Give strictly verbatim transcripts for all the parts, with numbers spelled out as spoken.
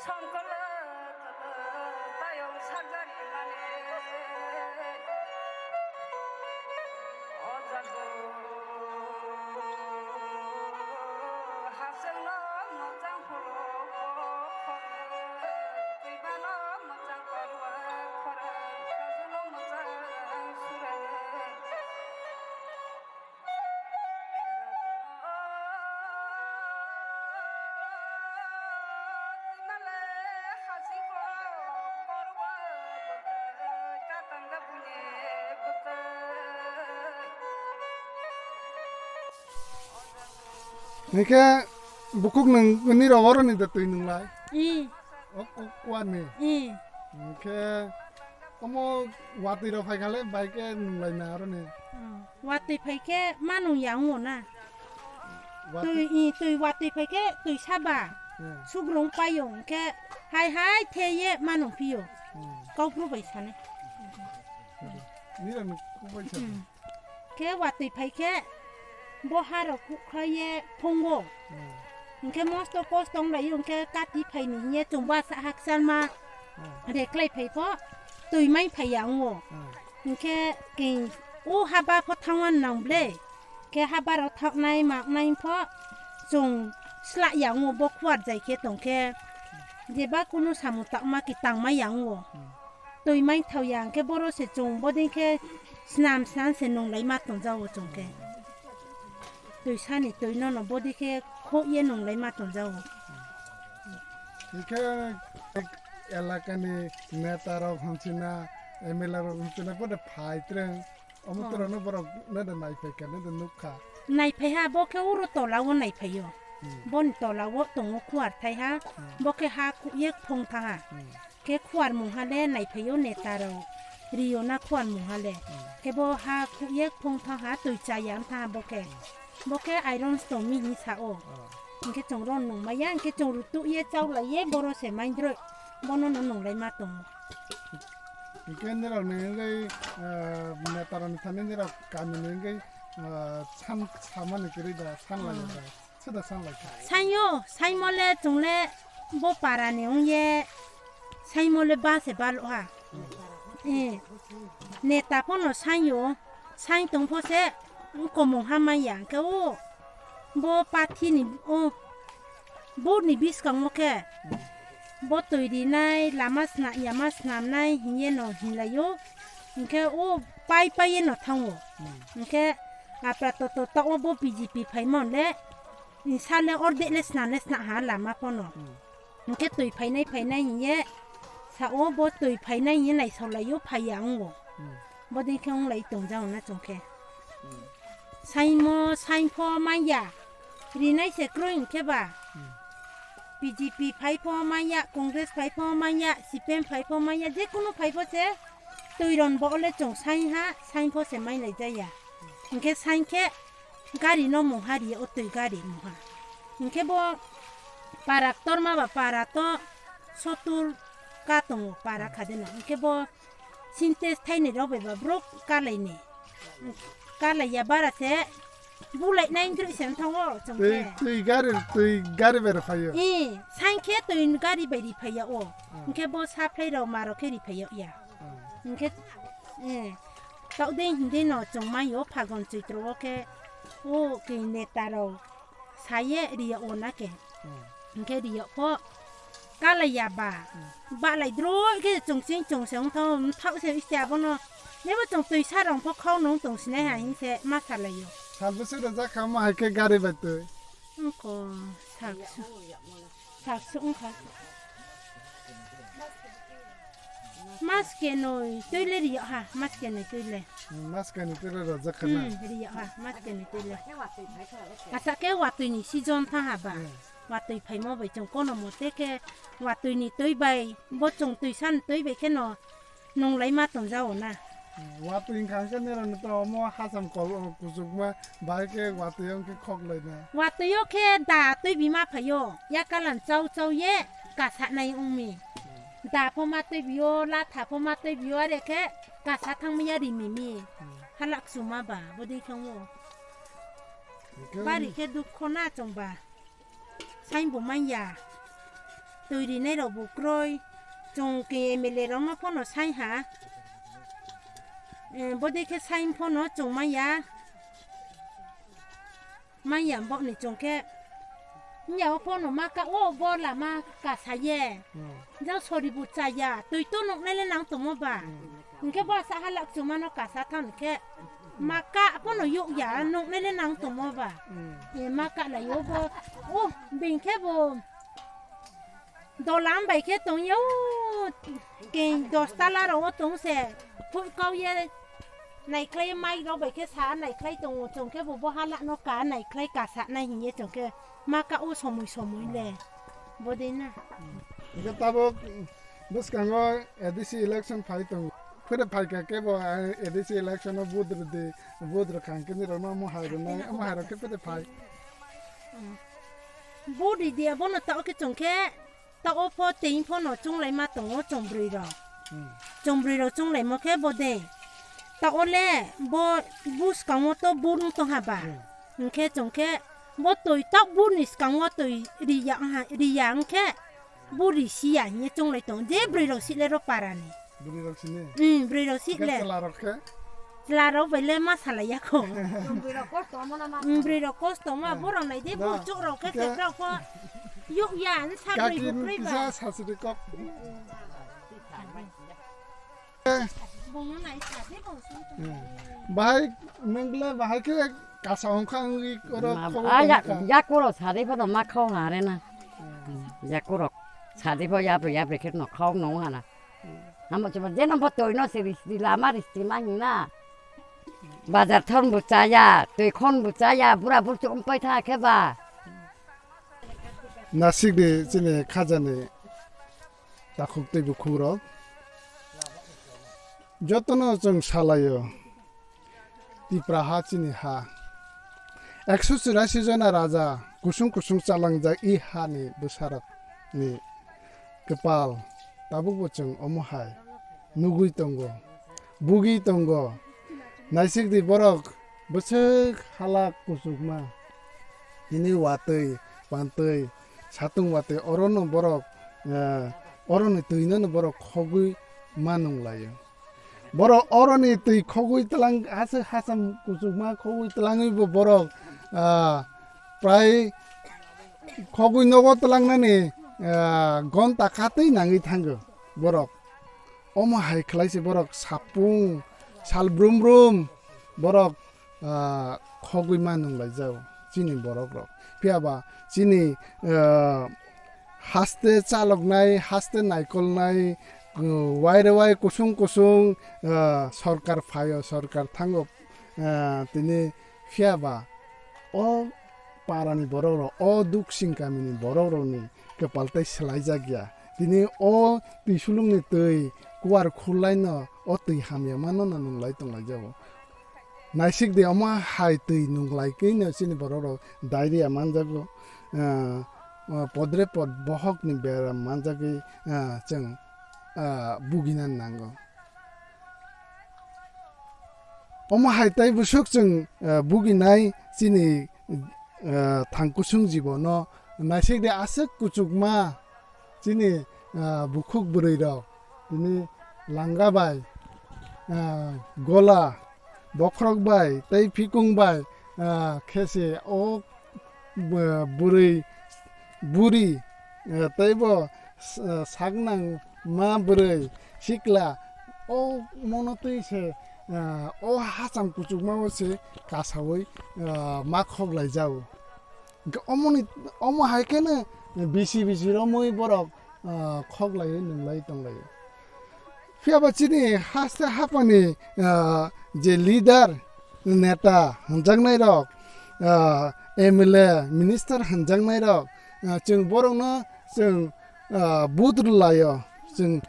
Songkolo tayong sarjari mani. O jago hasengno mochang phulo khorang, twibano mochang korwa khorang, kajuno mochang surang. Hingke bukuk nung, nini rogoro ni da twi nung lai? I. O ku-, kuar ni? I. Hingke omo watwi rok phai kha le bai khe nung lai na aro ni? Hmm. Watwi phai khe manung ya wngo na. Watwi Twi, i, twi watwi phai khe twi saba. Hmm. Sugrung payung khe hai hai the ye manung pio. Hmm. Kaupru bai sani. Nira ni kubai sa. Hmm. Khe watwi phai khe bo ha rok kukhlai ye phungo. Hmm. Hingkhe mosto kosto wng lai o, hingkhe kati phaini hiye chwng basa hakcharma Hmm. reklai phai pho twi mai phai ya wngo. Hmm. Hingkhe keng o haba pho thangma nang ble. Khe haba rok thaknai maknai pho chwng sla ya wngo bo khuar jai khe tong khe. Jeba kunu samung takma ki tangma ya wngo. Hmm. Twi mai thao ya hingkhe boro se chwng bodei khe snam snam se nung lai ma tong jago chwng khe. Twi sani twi nono bodi khe khok ye nung lai ma tong jago. Hingkhe elakani neta rok hamsina, M L A rok hamsina, bodo phai twrwng. Omo Oh. twrwngno borok neda naiphai kha, neda nuk kha. Naiphai ha, bo khe uro tola o naiphai o. Hmm. Boni tola o tongo khuar thai ha, Hmm. bo khe ha khuk ye kphong tha ha. Hmm. Khe khuar mungha le naiphai o neta rok rio na khuar mungha le. Hmm. Khe bo ha khuk ye kphong tha ha, twi cha ya wng tha ha bo khe. Hmm. Bo khe iron stone mi hin sa o. Oh. Hingkhe chwng ron nung maya, hingkhe chwng rutuk ye chau lai ye boro se maindroi. Bono no nung lai ma tongo. Hingkhe nirok ni wngwi, ah, neta rok ni thani nirok kami ni wngwi, ah, san samani kwrwi da, san lai Hmm. da, sida san lai kha. Sainyo, saimo le chwng le bo para ni wng ye, saimo le ba se balo ha. Hmm. Eh, neta pho no sainyo, sain tong pho se, komong ha manya, hingkhe o, bo pathi ni, o, bo ni biskango khe, Hmm. bo twi rinai, lama sna-, yama snamnai, hiye no hinlai o, hingkhe o pai pai ye no thango, Hmm. hingkhe apra toto ta o bo B J P phaimon le, Sale ordek le sna le sna ha lama pono. Hmm. Hingke twi phainai phainai hingye sa o bo twi phainai hingye naisolai o phaiya wngo. Hmm. Bodei khe wnglai tongjago na chwngkhe. Hmm. Saimo saipho manya. Rinai se kroi hingkhe ba. Hmm. B J P phaipho manya, Congress phaipho manya, C P M phaipho manya, jekunu phaipho se twi ron bo ole chwng sain ha, saipho se mailai jaya. Hingkhe sain khe Gari no mungha ri o twi gari mungha. Hingkhe bo para ktorma ba para to sotur ka tongo para khadino. Hingkhe bo Sintex thaini rok bai ba bro kalai ni. Kalai ya bara se bulai nai droi se thango Twi, chongkhe. Twi gari, twi gari bai rw phaio. I, sain khe twi gari bai ri phaiya o. Hmm. Hingkhe bo supply rok ma rok khe ri phaiya ya. Hmm. Hingkhe, eh, Tokdei hindei no chwng mai o phagun choitro o khe o khe neta rok saye riya o na khe. Hmm. Hingkhe riya pho kalai ya ba. Hmm. Balai droi khe chwng ching chwng se wng thang thak se iste abono. Nebo chwng twi sa rong pho khau nung tong sinai ha Hmm. hin se ma salai o. Sal bwswk da jakha ma hai khe gari bai twi. Wngkho sak su. Sak su wngkha. Mas kenoi twi le riyo ha, mas kenoi twi le. Hmm, mas kenoi twi le rojak khana. Hmm, riyo ha, mas kenoi twi le. Asa ke watwi ni season tha ha ba. Hmm. Watwi phaimo bai chwng kono mote ke watwi ni twi bai, bo chwng twi san twi bai kheno nung lai ma tong jao na. Watwi wngkha hwnkhe nirok ni to omo hacham kol kuchukma bahai khe watwi wngkhe khok laina. Watwi o khe da twi bima phaio, ya kalan chau chau ye kasa nai wngmi. Da pho ma twi bio, latha pho ma twi bio, are khe kasa thangmi ya rimi mi. Hmm. Halak chuma ba, bodei khe wngo. Hwnkhe Bari khe dukho na chwng ba. Sain bo man ya. Twi rinai rok bo kroi. Chwng ke M L A rok no phano sai ha. Eh, bodi khe sai phano chwng maya. Maya bokni chwng khe. Nya o phano ma ka o bo lama ka sa ye. Hmm. Jang sori bo cha ya. Twi to nuk nai le nang tomo ba. Hmm. Hwnkhe bo sa halak chwng mano ka sa thang khe. Ma ka phano yuk ya nuk nai le nang tomo ba. Hmm. Eh, ma ka lai o bo. O bing khe bo. Dolam bai khe tongya o, keng dos tala rok o tong se, phui kau ye naikhlai mai rok bai khe sa naikhlai tongo, chwng khe bo bo hala no ka naikhlai ka sa nai hiye chwng khe ma ka o somoi somoi le, bodei na. Hwnkhe tabuk bwskango A D C election phai tongo. Phede phaikha kebo, eh, A D C election o vote rwdi, vote rwkha hwnkhe nirokno omo hai rwnai, omo hai rok khe phede phai. Vote ridi abono ta o khe chwng khe ta o pho tei pho no chwng lai ma tongo chwng bwrwi rok. Hmm. Chwng bwrwi rok chwng lai mo khe bo de. Ta o le bo bwskango to vote wng tong ha ba. Hmm. Hwnkhe chwng khe bo twi ta vote ni swkango twi riya wng ha, riya wng khe. Buri siya hiye chonglai tong je bwrwi rok sile ro parani. Bwrwi rok sini. Hmm, bwrwi rok sile. Chwla rok khe? Chwla rok bai le ma salai ya kho. Bwrwi rok kosto ma. Hmm, bwrwi rok kosto ma, borok nai de bur chuk rok khe khe rok kho. Yuk ya, an sa bwrwi bwrwi ba. Kisa sasri kok. Bongno nai sa de bong sung. Hmm. Bahai nang le bahai khe kasa ongkha wngwi oro. Ma, khobor a, ya, tongkha. Yakurok sadi phano ma khao hare na. Hmm. Yakurok sadi pho yapri yapri khe no khao no hana. Hmm. Hamo chuma jeno bo toi no siri siri lama risti ma hina. Bazar thon bo chaya, toi khon bo chaya, bura bur chum pai tha khe ba. Nasik di chini khajani takhuk tei bukhukrok. Jotono chwng salaio, Tipra ha chini ha. Ekso churasi jona raja kusung kusung chalangjak i hani bwsarokni kwpal tabukbo chwng omo hai nugwi tongo, bugwi tongo. Naisik di borok bwswk halak kuchukma. Tini watwi, pantwi, satung watwi orono borok, eh, oroni twinono borok khogwi ma nunglaio. Borok oroni twi khogwi tlang, aswk hacham kuchukma khogwi tlangwibo borok, ah, prai khogwi nogo tlangnani, ah, gonta katwi nangwi thango borok. Omo hai khlai se borok sapung sal brum brum borok, ah, khogwi ma nunglaijao chini borok rok. Phiya ba chini, ah, haste chaloknai, haste naikolnai, uh, waire wai kusung kusung, ah, sorkar phaio, sorkar thango, ah, tini phiya ba o parani borok rok, o Duksing kamini borok rokni kwpal tei swlaijak ya. Tini o twi sulungni twi kuar khurlaino o twi hamya mano no nunglai tonglaijao. Naisik de omo hai twi nunglai khe no chini borok rok diarrhea manjago, ah, ah, podre pod bohok ni beram manjagwi, ah, chwng, ah, bugina nango. Omo hai tei bwswk chwng, ah, buginai chini, ah, thang kusung jibono naisik de aswk kuchukma chini, ah, bukhuk bwrwi rok tini langa bai, ah, gola bokhorok bai tei phikung bai, ah, khe se o bw-, bwrwi buri, eh, teibo s-, eh, saknang ma bwrwi sikla o mono twi se, eh, o hacham kuchukma o se kasaui, eh, ma khoklai jao. Hwnkhe omoni, omo hai kheno bisi bisi romwi borok, eh, khoklaiwi nunglai tonglaio. Phiya ba chini haste haphani, ah, je leader, neta hwnjaknai rok, ah, M L A, minister hwnjaknai rok, ah, chwng borokno chwng, ah, vote rwlaio. Chwng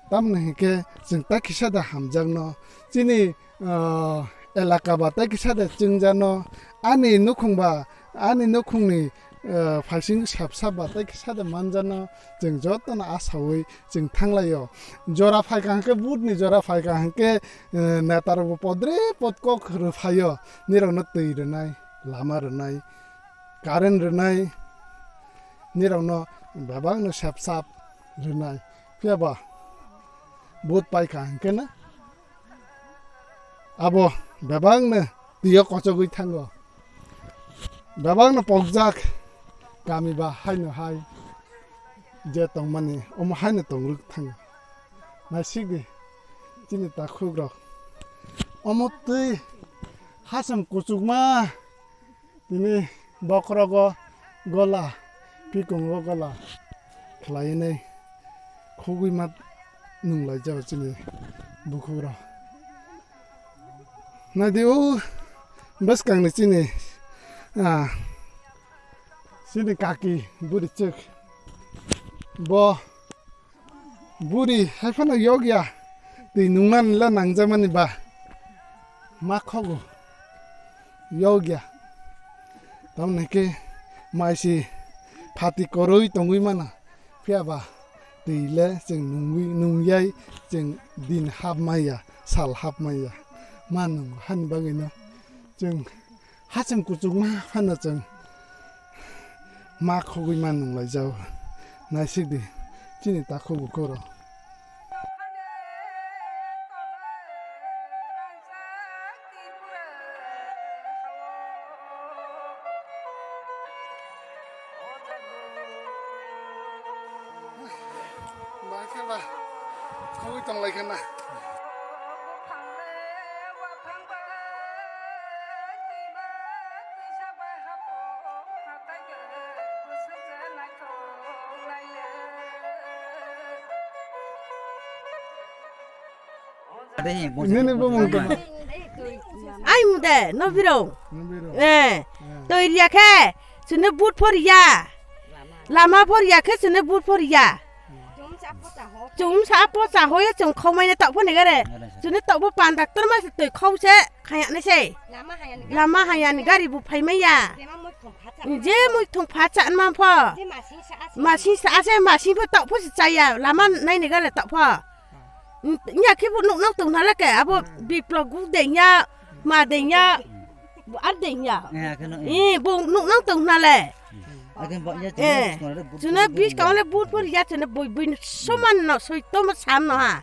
tamni hinkhe chwng ta kisa da hamjakno. Chini, ah, elaka ba ta kisa da chwngjano. Ani nukhung ba Ani nukhungni, eh, phaising sap sap ba tei kisa de manjano chwng jotono asaui chwng thanglaio. Jora phaikha hwnkhe vote ni jora phaikha hwnkhe, eh, neta rokbo podre pod kok rwphaio. Nirokno twi rwnai, lama rwnai, current rwnai, nirokno bebakno sep sap rwnai. Phiya ba vote paikha hwnkhe na abo bebakno twiyo kochogwi thango. Bebakno pokjak kami ba haino hai je tongmani omo haino tongrwk thango. Naisik di chini takhukrok. Omo twi hasam kuchukma tini bokhorogo gola, pikungo gola khlaiwi nai khugwi ma nunglaijak chini bukhukrok. Naidi o bwskangni chini, ah, chini kaki buri chwk. Bo buri hai phano yokya. Twi nungmani le nangjakmani ba ma khogo yokya. Tamoni khe mai si phati korwi tongwi mano. Phiya ba twi le chwng nungwi, nungyai chwng din hap maya, sal hap maya. Ma nung hani bagwino chwng hachwng kuchukma phano chwng ma khogwi ma nunglaijao. Naisik di chini takhubo koro. Ba khe ba khogwi tonglaikha na. Nini bumung tama? Ai mude, no birong. Nini birong. Eh, to iriya khe, sini but phoriya. Lama phoriya khe, sini but phoriya. Chum sa pocha hoye, chum khomai ne tok phone gare. Sini tok bo pan doctor ma se toi khau se, khaya ne se. Lama haya ni gari bu phai maya. Je mui thung pha cha ma pho. Masing sa ase, masing pho tok pho se chaya. Lama nai ne gare tok pho. Nya khe bo nuk nang tong na le ke, abo biplo gu de nya, ma de nya, ar de nya. Eh, akheno, eh. Eh, bo nuk nang tong na le. Akheno bo nya, eh, chuna, chuna bis ka le but phoriya chuna bui bui soman no, soi to ma sam no ha.